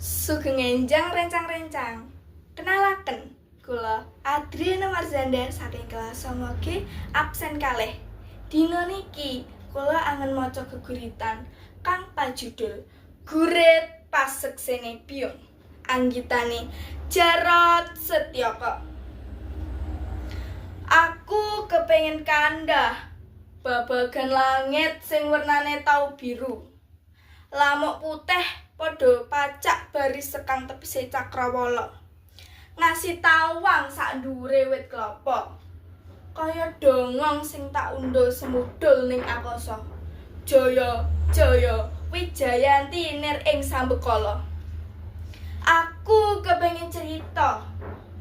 Sugeng enjang rencang-rencang. Kenalaken, kula Adriana Marzanda saking kelas 9G absen 2. Dina niki kula angen maca geguritan kang pajudul Gurit Paseksene Biyung. Anggitane Jarot Setyoko. Aku kepengin kandah babagan langit sing wernane tau biru. Lamuk putih padha pacak baris sekang tepise cakrawala. Ngasi tawang sak dhuwure wit klapa. Kaya dongong sing tak undha semudul ning akasa. Jaya, jaya, Wijayanti nir ing sambekala. Aku kepengin cerita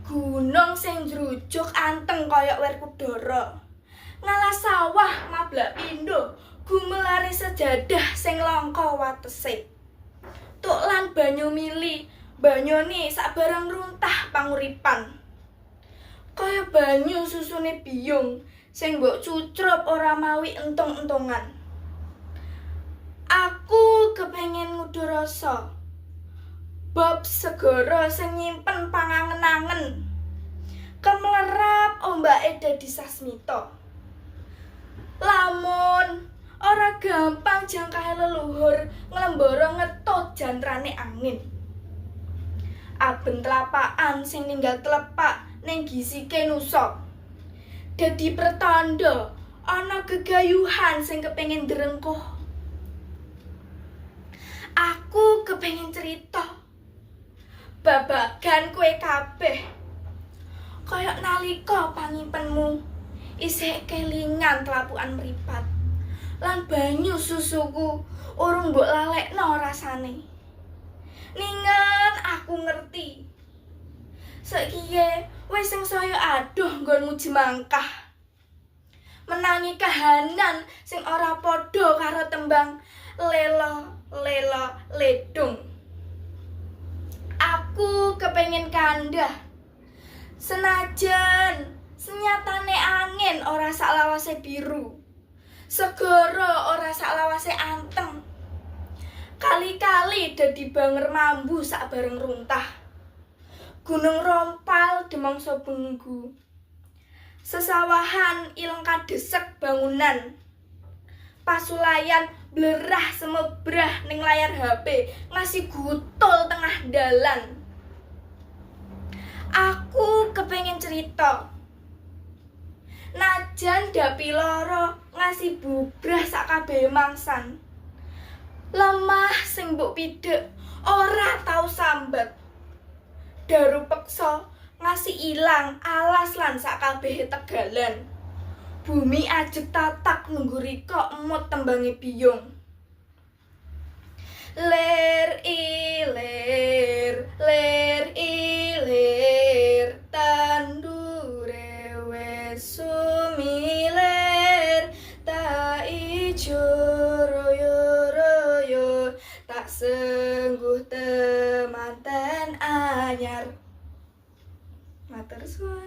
gunung sing njrujuk anteng kaya Werkudara. Ngalas sawah mablak pindho, gumelare sejadah sing langka watese. Tuk lan banyu mili, banyone sabarang runtah panguripan. Kaya banyu susune biyung sing mbok cucrup ora mawi entung-entungan. Aku kepengin ngudha rasa bab segara sing nyimpen pangangen-angen. Kemlerap ombake dadi sasmita. Lamun ora gampang jangkahe leluhur nglembara ngetut jantrane angin. Aben telapakan sing ninggal tlepak ning gisike nusa. Dadi pertanda ana gegayuhan sing kepengin drengkuh. Aku kepengin cerita babagan kowe kabeh. Kaya nalika pangimpenmu isih kelingan tlapukan mripat. Lan banyu susuku urung mbok lalekno rasane. Ningen aku ngerti. Saiki wis sengsaya adoh nggonmu jemangkah. Menangi kahanan sing ora padha karo tembang lelo lelo ledung. Aku kepengin kandah. Senajan senyatane angin ora saklawase biru. Segara ora saklawase anteng. Kali-kali dadi banger mambu sak bareng runtah. Gunung Rompal demangsa benggu. Sesawahan ileng kadesek bangunan. Pasulayan blerah semebrah ning layar HP ngasi gutul tengah dalan. Aku kepengin cerita. Najan dapi lara ngasi bubrah sak kabehe mangsan. Lemah sing mbok pidhek ora tau sambat. Daru peksa ngasi ilang alas lan sak kabehe tegalan. Bumi ajeg tatak nunggu rika emut tembange biyung. Lir ilir, lir ilir, tandure wis sumilir, tak ijo royo royo, tak sengguh temanten anyar. Matur suwun.